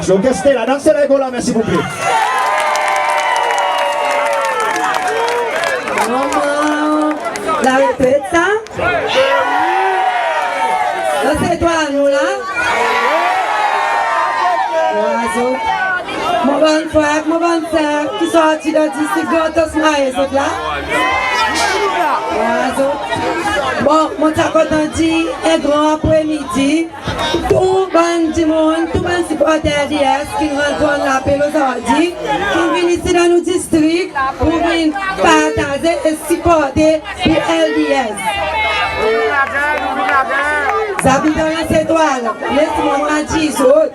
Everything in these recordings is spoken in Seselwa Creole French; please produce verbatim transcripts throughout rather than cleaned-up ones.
Zot reste la, dan se la, en gro lanmen silvouple. Manman laretret sa? Sa se tou nou la? Mon bann frer, mon bann ser ki sorti dan distrik Grand Anse, zot la? Bon, mon ti a kontan dir en gran apremidi tou bann dimoun, tou bann siporter LDS ki'n rann lapel ozordi, ki'n vin isi dan nou distrik pour vin partaze e siporte pour LDS. Zabitan Anse Etoile, les mwan dir zot,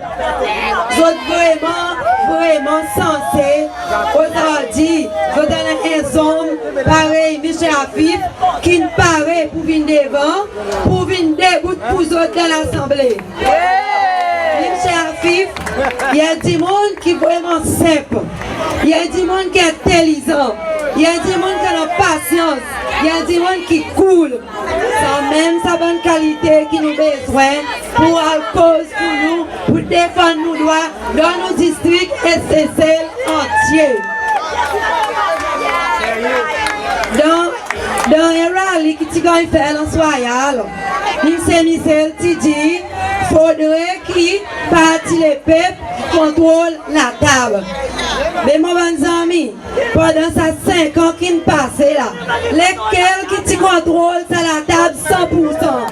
zot vreman, vreman sanse ozordi, zot annan en zonm parey Msye Afif ki'n pare pour vin devan, pour vin debout pour zot dan Lasanble. Msye Afif, i en dimoun ki vreman senp, i en dimoun ki entelizan, i en dimoun ki annan pasyans, i en dimoun ki cool. Sanmenm sa bann kalite ki nou bezwen pour al koz pour nou, pour defann nou drwa dan nou distrik e Sesel antye. Dan, dan en rali ki ti ganny fer Anse Royale, Msye Michel ti dir fodre ki Parti Lepep kontrol latab. Me mon bann zanmi, pandan sa senk an ki'n pase la, lekel ki ti kontrol sa latab san pour san?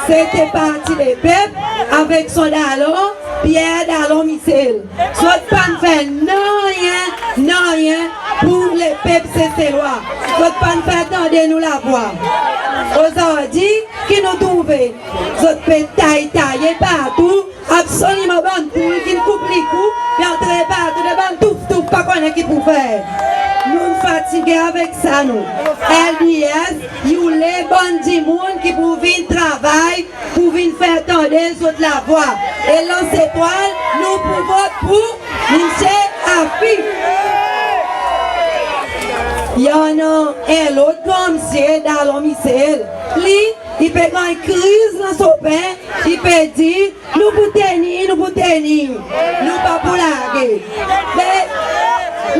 Se ti Parti Lepep avek son dalon Pierre Dalon Michel. Zot pa'n fer nanryen, nanryen pour lepep Seselwa. Zot pa'n fer tande nou lavwa. Ozordi ki nou trouve zot pe tay taye partou, absoliman bann poul ki'n koup li kou, pe antre partou, de bann touf touf, pa konnen ki pour fer. Nou'n fatige avek sa nou. LDS i oule bann dimoun ki pour vin travay, pour vin fer tande zot lavwa. E Anse Etoile, nou pour vot pour Msye Afif. I annan en lot gran msye, Dalon Michel. Li, i pe ganny kriz dan son pen, i pe dir, nou pour tenir, nou pour tenir, nou pa pour large. Me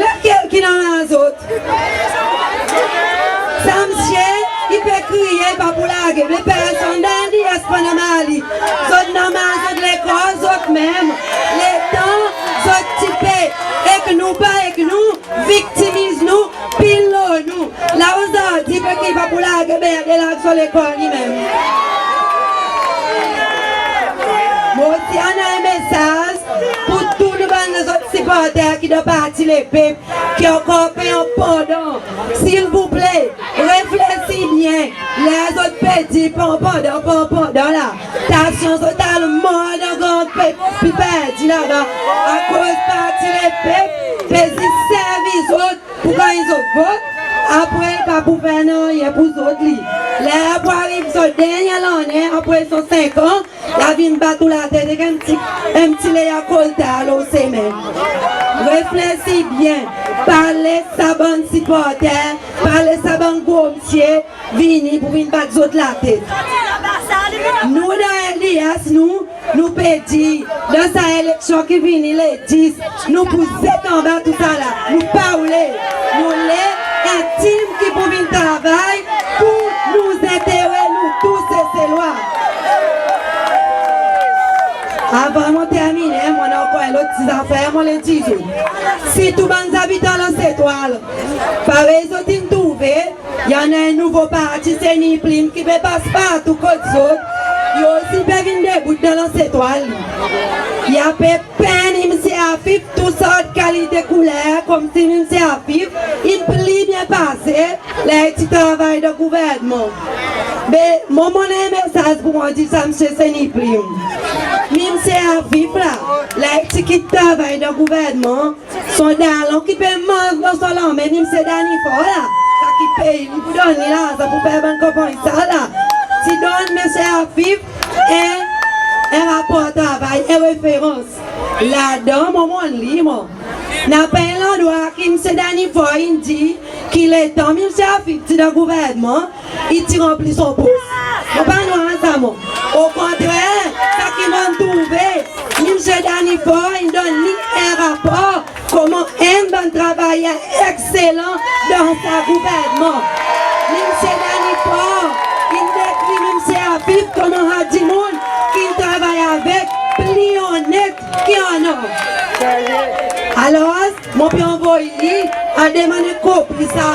lekel ki'n annan zot? Sa msye i pe kriye pa pour large, me personn dan LDS pa'n anmar li. Zot anmar zot lekor zot menm. Letan zot ti pe ek nou pa ek nou, viktimiz nou, pil lo nou. La ozordi pe kriy pa pour large, be i a delarg son lekor li menm. Mon osi annan en mesaz pour tou nou bann lezot siporter ki dan Parti Lepep ki ankor pe anpandan. Silvouple, reflesir byen ler zot pe dir pa anpandan, pa anpandan la. Tansyon zot al mor dan gang pe, pe perdi laba, akoz Parti Lepep pe zis servi zot pour ganny zot vot, apre pa pour fer nanryen pour zot li. Ler pour ariv son dernyen lannen, apre son senk an, i a vin bat ou latet ek en pti, en pti leya kolta lo semen. Reflesir byen, pa les sa bann siporter, pa les sa bann gro msye vini pour vin bat zot latet. Nou dan LDS nou, nou pe dir, dan sa eleksyon ki vini le dis, nou pour zet anba tousala. Nou pa oule. Nou oule en tim ki pour vin travay pour nou zentere nou tou Seselwa. Avan mon terminen, mon annan ankor en lot ti zafer mon le dir zot. Sirtou bann zabitan Anse Etoile, parey zot in trouve, i annan en nouvo parti Seni Plim ki pe pas partou kot zot. I osi pe vin debout dan Anse Etoile. I a pe penn Msye Afif tou sort kalite kouler, konmsi Msye Afif in pli byen pase ler i ti travay dan gouvernman. Me mwan mon annan en mesaz pour mwan dir sa msye Seni Plim. Msye Afif la, ler i ti kit travay dan gouvernman, son dalon ki pe manz dan son lanmen, msye Danny Faure la, sa ki pey li pour donn li larzan pour fer bann kanpanny sal la, ti donn msye Afif en, en rapor travay, en referans. Ladan mon, mon lir mwan, napa en landrwa ki msye Danny Faure in dir ki letan msye Afif ti dan gouvernman, i ti ranpli son pos. Mon pa'n war sa mwan. Okontrer, sa ki mon'n trouve, msye Msye Danny Faure in donn li en rapor konman enn bann travayer ekselan dan sa gouvernman. Msye Danny Faure in dekrir Msye Afif konman sa dimoun ki travay avek pli onnet ki annor. Alors, mon pe anvoy li, al demann en kopi sa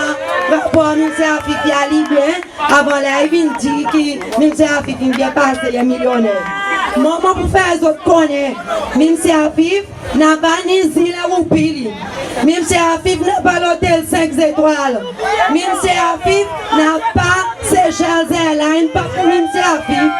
rapor Msye Afif, i a li byen, avan ler i vin dir ki Msye Afif in byen pase, i en milyoner. Mwan, mon pou fer zot konnen, Msye Afif napa ni zil en roupi li. Msye Afif napa lotel senk zetwal. Msye Afif napa Seychelles Airlines, pa pour Msye Afif.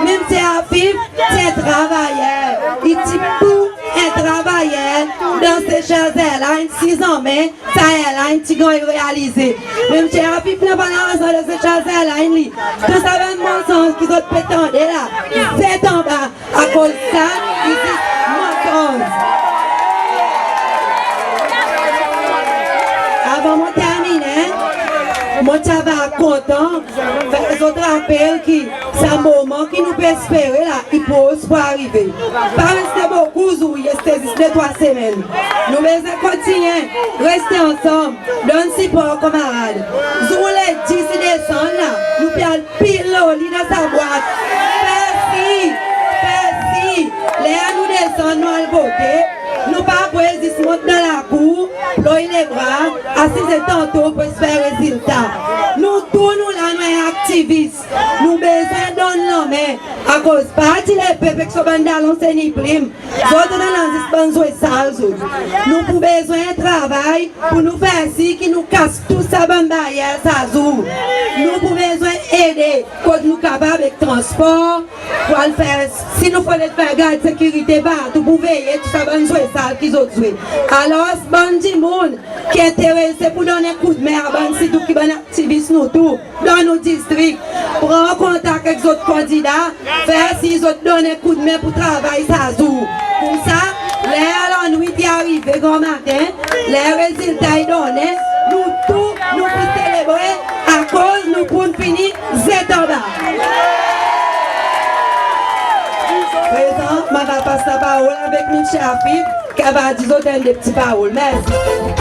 Msye Afif ti en travayer. I ti pou en travayer dan Seychelles Airlines, si zanmen sa airline ti ganny realize. Msye Afif napa larzan dan Seychelles Airlines li. Tou sa bann mansonz ki zot pe tande la, zet anba. Akoz sa i zis mansonz. Avan mon terminen, mon ti ava kontan fer zot rapel ki sa moman ki nou pe espere la, i pros pour arive. Pa reste bokou zour, i reste zis de trwa semenn. Nou bezwen kontinyen reste ansanm, donn sipor kanmarad. Zour le dis i desann la, nou pe al pil lo li dan sa bwat. Fer sir, fer sir, ler nou desann, nou al vote, nou pa pou zis mont dan lakour, ploy lebra, asize tanto pour esper rezilta. Nou tou nou la, nou en aktivis. Nou bezwen donn lanmen, akoz Parti Lepep ek son bann dalon Seni Plim, zot annan zis bann zwe sal zot. Nou pou bezwen travay pour nou fer sir ki nou kas tou sa bann baryer sa zour. Nou pou bezwen ede kot nou kapab, ek transpor, pour al fer, si nou fodre fer gard sekirite partou pour veye tou sa bann zwe sal ki zot zwe. Alors, bann dimoun ki enterese pour donn en koudmen a bann, sirtou ki bann aktivis nou tou dan nou distrik, pran kontak ek zot kandida, fer sir zot donn en koudmen pour travay sa zour. Koumsa, ler lannwit i arive, granmaten, ler rezilta i donnen, nou tou nou pou selebre, akoz nou pou'n fini zet anba. Prezan mon ava pas laparol avek Msye Afif, ki ava dir zot enn de pti parol. Mersi.